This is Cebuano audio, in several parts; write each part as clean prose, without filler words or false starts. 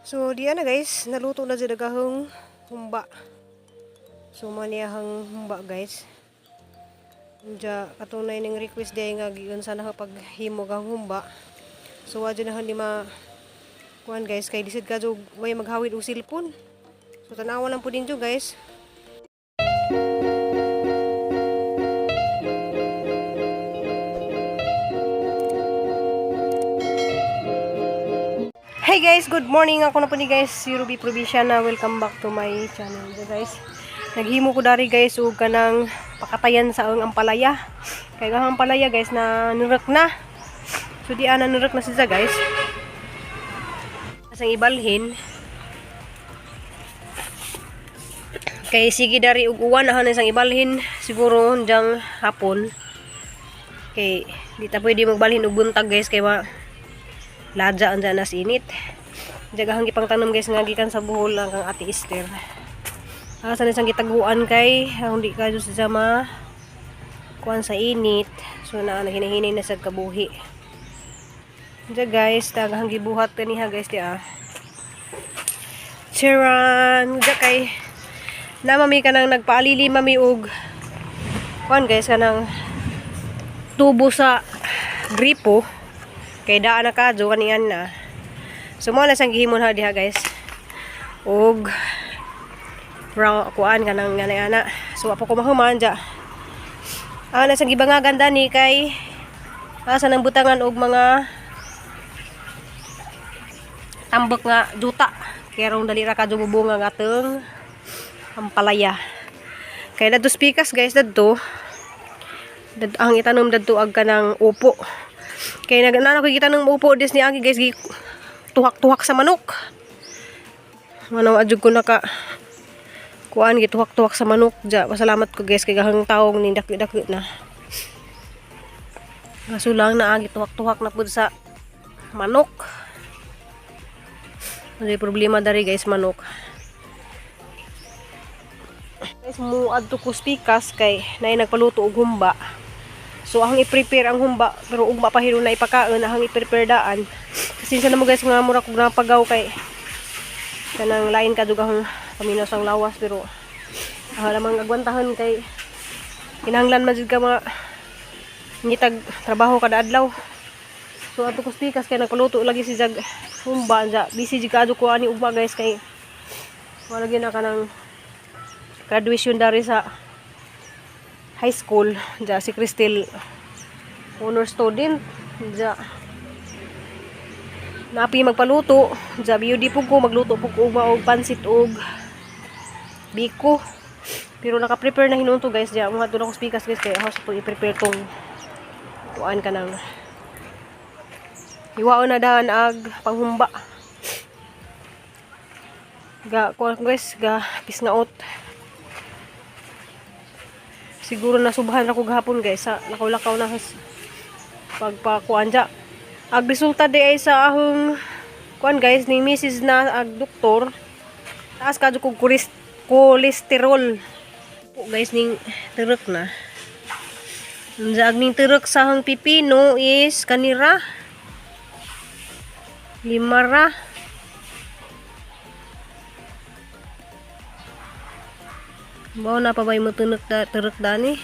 So diya na guys, naluto na jud agahong humba. So mao niya ang humba, guys. Diya katunay ning request diay nga giunsa na paghimog ang humba. So wa jud na ni ma kuan guys, kay lisod ka jud way maghawid og cellphone. So tanawa lang pud ninyo, guys. Hey guys, good morning. Ako na po ni guys, si Ruby Provinciana. Welcome back to my channel. So guys, naghimo ko dari guys og kanang pakatayan sa ang ampalaya. Kay ang ampalaya guys na nurek na. So di ana nurek na siya, guys. Asang ibalhin. Kay sige dari og uwan, ahan isang ibalhin siguro diyang hapon. Kay di ta pwede magbalhin og buntag guys, kay ma ladya ang dyan nas init. Diyan gipang tanom guys nga gikan sa Bohol ang kang Ate Esther. Asa na isang gitaguan kay ang di ka sa ma kuan sa init. So na hinahinay na sa kabuhi. Diyan guys, daghang gibuhat kaniha guys di ah. Charan, diyan kay namami ka nang nagpaalili mami og kuan guys, kanang tubo sa gripo kay daan na kadyo kanian na. So mo na sang gihimon ha diha guys. Og ra kuan kanang nga ana. So apo ko mahuman dya. Ana sang gibangagan dani kay asa nang butangan og mga tambok nga juta. Kay rong dali ra kadyo mubunga nga atong ampalaya. Kay dadto pikas guys, dadto. Dad ang itanom dadto ag kanang upo. Kay nag nana ko kita ng upo dis ni agi guys, gi tuhak-tuhak sa manok. Mano adjud ko naka kuan, gituhak-tuhak sa manok ja. Pasalamat ko guys kay gahang taong ni daki-daki na. Kaso lang na gituhak-tuhak na pud sa manok. May problema dari guys, manok. Guys, mu adto ko spikas kay naay nagpaluto og humba. So ahang i-prepare ang humba pero ugma pa hinuon na ipakaon, ahang i-prepare daan. Kasi na mo guys nga mura kog napagaw kay kanang lain ka dugahong paminaw sang lawas, pero ah lamang agwantahan kay kinahanglan man jud ka mga ngitag trabaho kada adlaw. So ato ko spikas kay nagpaluto lagi si Jag humba ja. Busy jud kaadto ko ani ugma guys, kay wala gyud na kanang graduation dari sa high school ja. Si Cristel honor student ja, napi magpaluto ja. BUD pug ko magluto pug ko ugma og pansit og biko, pero naka-prepare na hinuon to guys ja. Mga doon ako spikas guys kay ako sa i-prepare tong kuan, kanang hiwaon na daan ag panghumba. Ga kuan guys, ga pisngaot. Siguro nasubahan ako gahapon guys sa lakaw-lakaw na has pagpakuan ja. Ag resulta di ay sa ahong kuan guys ni Mrs. na ag doktor, taas kadyo kog cholesterol po guys. Ning turok na. Unsa ag ning turok sa ahong pipino is kanira lima ra. Bao na pa ba mo tunok da, turok dani?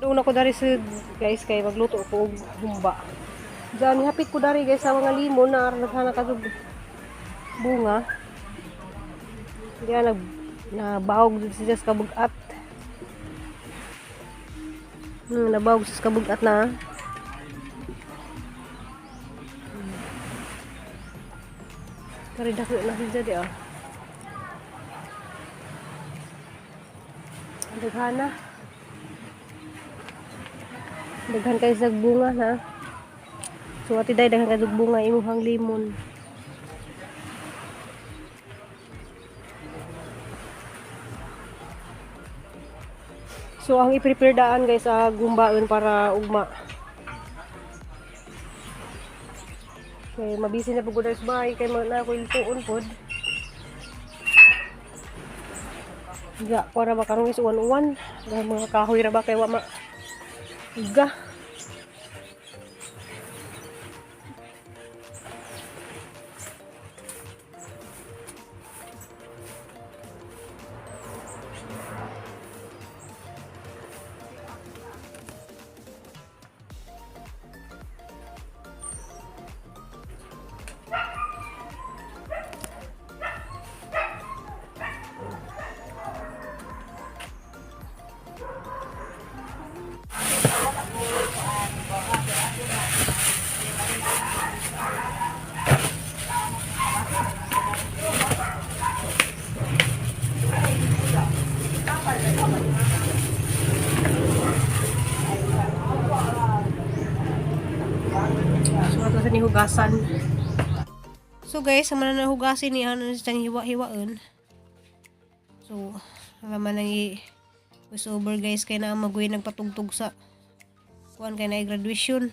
Doon ako dari sa guys kay magluto ko og humba. Diyan hapit ko dari guys sa mga limon na naghana ka bunga. Diyan nag nabawog jud siya sa kabugat. Nabawog siya sa kabugat na. Kari dako na siya di ah. Daghana. Daghan kay sa bunga na. So ati day, daghan kay bunga imuhang limon. So ang i-prepare daan guys sa gumbaon para ugma. Kay mabisi na pud sa bahay kay na ako ilutuon pod. Ga, para ba karong is uwan-uwan. Ga mga kahoy ra ba kay wa ma ga. hugasan. So guys, ang man na hugasin ni ano siyang hiwa-hiwaon. So, ang man nang i over guys kay na maguy nagpatugtog sa kuan kay na graduation.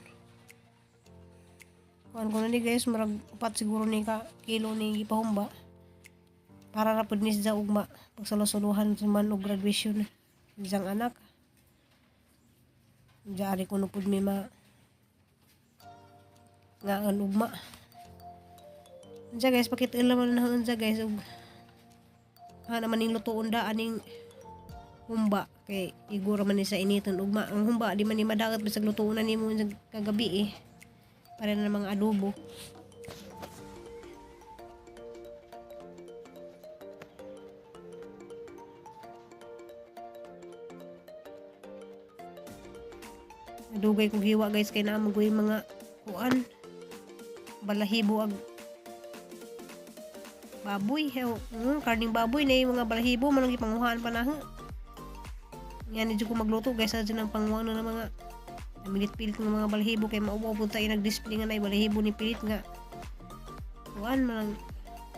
Kuan ko na ni guys, murag 4 siguro ni ka kilo ni gipahumba. Para ra pud ni siya ugma pagsalo-suluhan sa man og graduation isang anak. Diari ko na pud mi ma ngaan ugma. Diya guys, pakita lang na unsa guys ug ha naman ning lutuon da aning humba kay igura man ni sa initon ugma. Ang humba di man ni madagat bisag lutuon na nimo sa kagabi eh. Para na mga adobo. Nadugay kog hiwa guys kay naa magoy mga kuan balahibo ag baboy, karning baboy na yung mga balahibo man ang gipanguhaan pa na. Yan ni ko magluto guys sa ang panguha na ng mga namilit-pilit ng mga balahibo kay mauwaw punta ay nag-display nga na balahibo ni pilit nga kuan man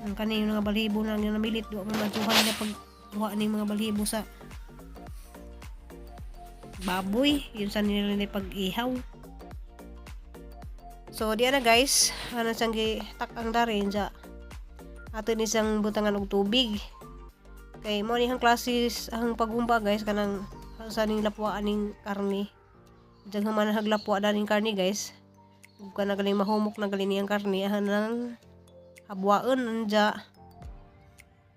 ang kani yung mga balahibo na nga namilit do man madtuhan nila pag kuha ni mga balahibo sa baboy yun sa nila ni pag-ihaw. So diyan na guys, ano siyang gitak-ang dari dya ato ni siyang butangan og tubig kay mo ni hang klasis ang paghumba guys kanang sa ning lapwa aning karne. Diyan human haglapwa daning karne guys ug kana galing mahumok na galing niyang karne ahan nang habwaon anja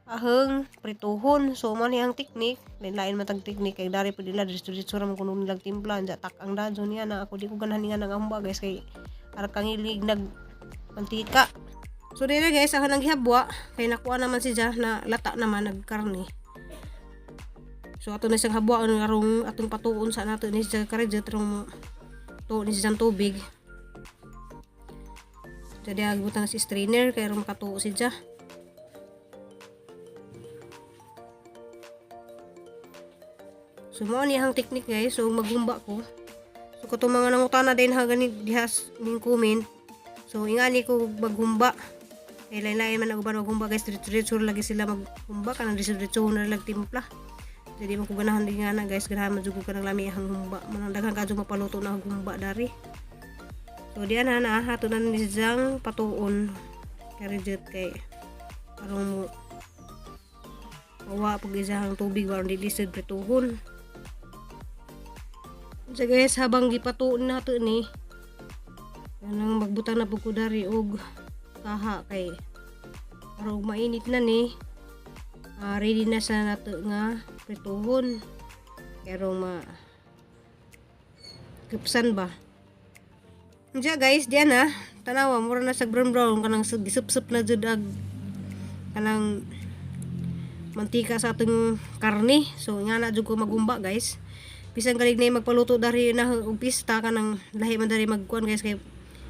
aheng prituhon. So mo ni ang teknik, lain man tag teknik kay dari pud nila diretso ra man kuno nilang timpla anja tak-ang dadyo niya na. Ako di ko ganahan nga nang humba guys kay ara kang ilig nag mantika. So dire guys, ako nang gihabwa kay nakuha naman siya na lata naman nagkarne. So ato na siyang habwa arong atong patuon sa nato ni siya karedyo trong tuon ni siyang tubig. Jadi agbutang si strainer kay aron makatuo siya. So mao ni ang teknik guys, so maghumba ko. So katong mga nangutana din ha gani diha ning comment. So ingani ko maghumba. Kay lain-lain man ang uban maghumba guys, diretso lagi sila maghumba kanang diretso na lang timpla. Jadi man ko ganahan din nga na guys, ganahan man jud ko kanang lami ang humba. Manang daghan kadyo mapaluto na ang humba dari. So diyan na na ato na ni siyang patuon kay kay aron mo mawa pag isahang tubig aron dili sad prituhon. So guys, habang gipatuon nato ni kanang magbutang na pud ko dari og kaha kay aron mainit na ni, ready na sa nato nga prituhon pero ma kupsan ba. Diya guys, diyan na tanawa mura na sa brown brown kanang gisup-sup na jud ag kanang mantika sa atong karne. So nga na jud ko magumba guys. Bisan galig na magpaluto dari na og pista kanang lahi man dari magkuan guys kay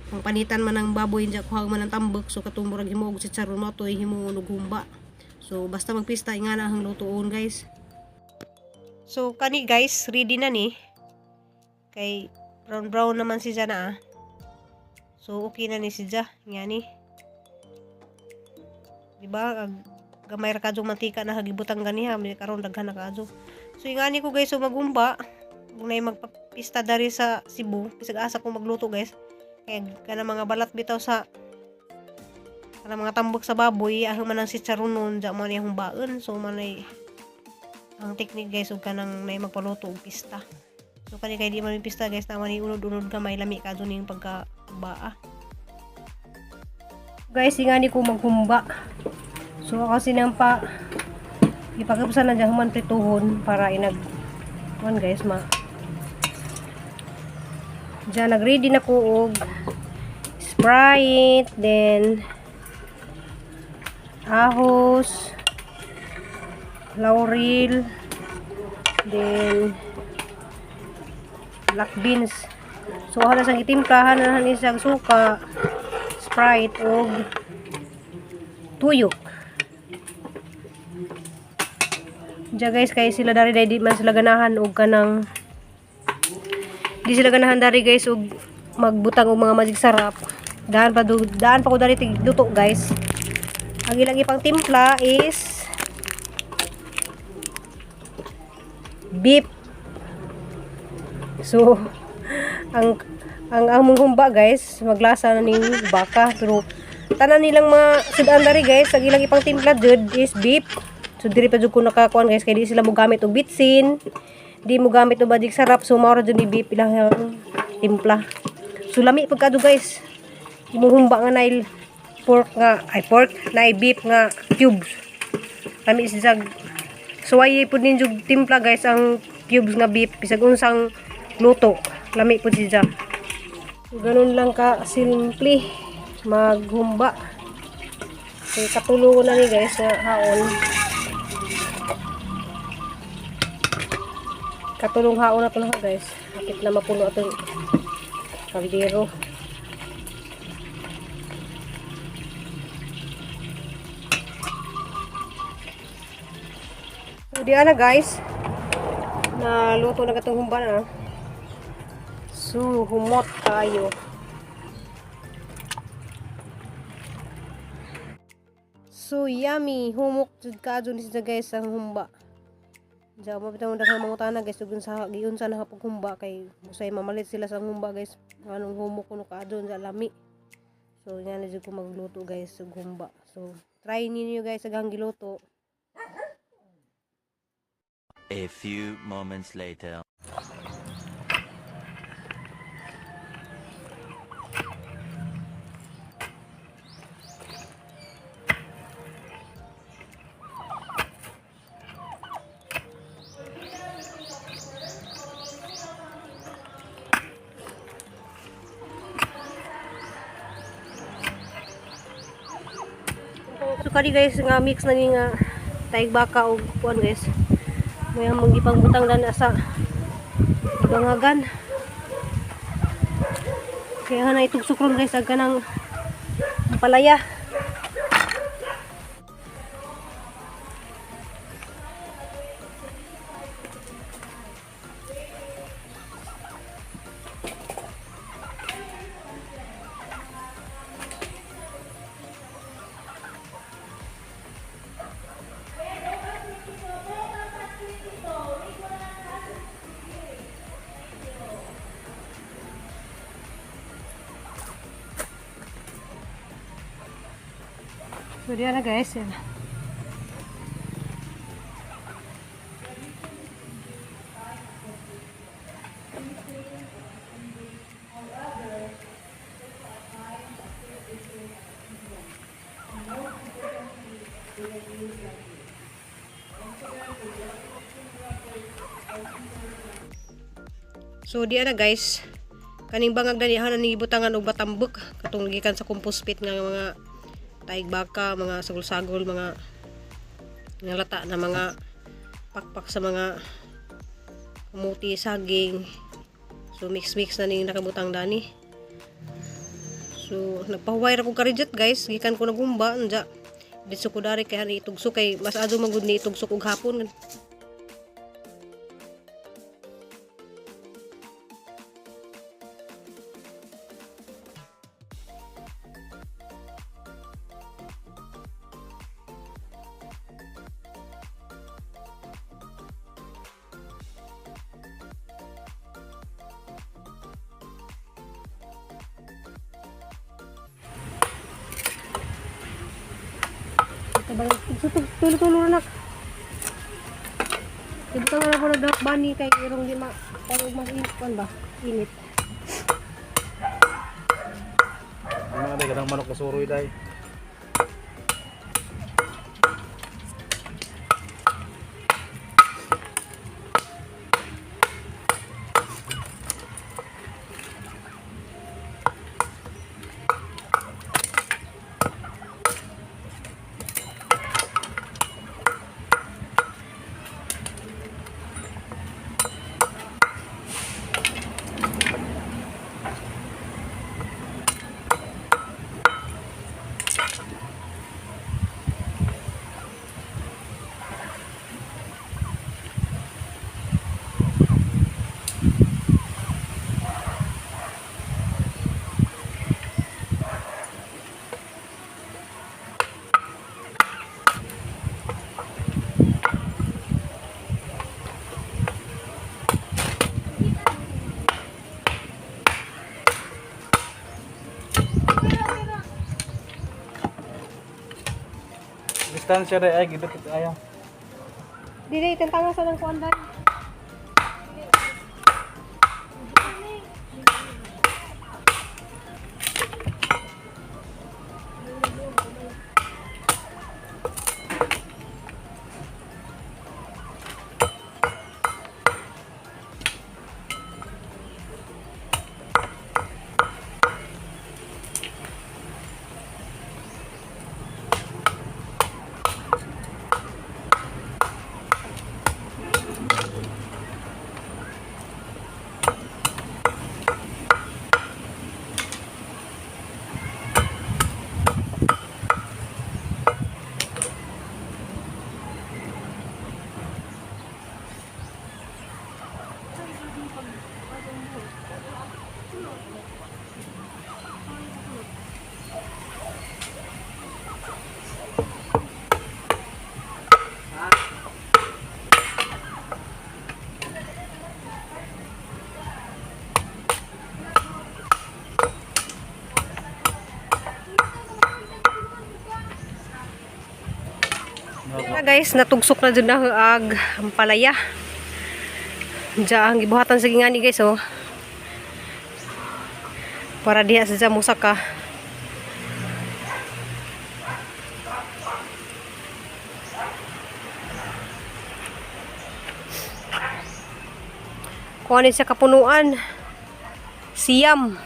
pangpanitan man ang baboy diya kuha man ang tambok. So katong murag himo og sitsaron mo to himo og humba. So basta magpista nga na ang lutoon guys. So kani guys, ready na ni. Kay brown brown naman siya na ah. So okay na ni siya nga ni. Diba? Gamay ra kadyo mantika na hagibutang ganiha, may karon daghan na kadyo. So ingani ko guys, so magumba kung nay magpapista dari sa Cebu, bisag asa ko magluto guys. Kay kana mga balat bitaw sa kana mga tambok sa baboy, ahang man ang sitsaronon dya mo niya humbaon. So man ay ang technique guys ug kanang nay magpaluto og pista. So kani kay di man yung pista guys, naman ni unod-unod gamay lami kadyo ning pagka-humbaa. Guys, ingani ko maghumba. So kasi nang pa ipagapsan na dyan human prituhon para inag kuan guys ma. Diyan nag-ready na ko og Sprite, then ahos, laurel, then black beans. So hala sang itimplahan na ni siyang suka, Sprite og tuyok. Diyan guys, kay sila dari di man sila ganahan og kanang di sila ganahan dari guys og magbutang og mga magic sarap. Daan pa ko dari luto, guys. Ang ilang ipang timpla is beef. So ang among humba, guys, maglasa na ning baka, pero tanan nilang mga sudan dari, guys, ang ilang ipang timpla jud is beef. So diri pa jud ko nakakuan, guys, kay di sila mo gamit og bitsin, di mo gamit og Magic Sarap, so mao ra jud ni beef ilang timpla. So lami pagkado, guys, imong humba nga nail pork nga, ay, pork na beef nga cubes. Lami siya. So ay pud ninyo timpla, guys, ang cubes nga beef, bisag unsang luto, lami pud siya. So, ganun lang ka simple maghumba. So katulo na ni, guys, nga haon. Katulong haon na to na, guys. Hapit na mapuno atong kaldero. So di ana, guys. Naluto na katong humba na. So humot tayo. So yummy, humok jud kaadto ni siya, guys, ang humba. Diya mo bitaw daghang mangutana, guys, ug unsa giunsa na paghumba, kay usay mamalit sila sa humba, guys. Anong humok kuno kaadto sa lami. So yan na jud ko magluto, guys, og humba. So try ninyo, guys, agang giluto. A few moments later. So kani, guys, nga mix na ni nga taig baka og kuan, guys. May among ipangbutang dana sa bangagan. Kaya na itugsok ron, guys, ang kanang palaya. So diyan na, guys. Yan. So diyan na, guys. Kaning bangag dani na ni butangan og batambok katong gikan sa compost pit nga mga taig baka, mga sagol-sagol, mga nga lata na mga pakpak sa mga kamuti, saging. So mix-mix na ning nakabutang dani. So nagpahuway ra ko karijot, guys, gikan ko nagumba anja. Ditso ko dari kay hani itugsok, kay mas adto man gud ni itugsok og hapon. Tulo-tulo na. Ibutang na ko na bani kay irong di ma pero mas kuan ba? Init. Ang mga day, kanang manok na suroy day. Distansya rin ay gidukit ayaw. Dili, tentanga sa nang kuan dai. Na guys, natugsok na jud na ag ampalaya. Diya ang gibuhatan sa gingani guys oh. Para diha sa musaka. Kuha ni siya kapunuan. Siyam.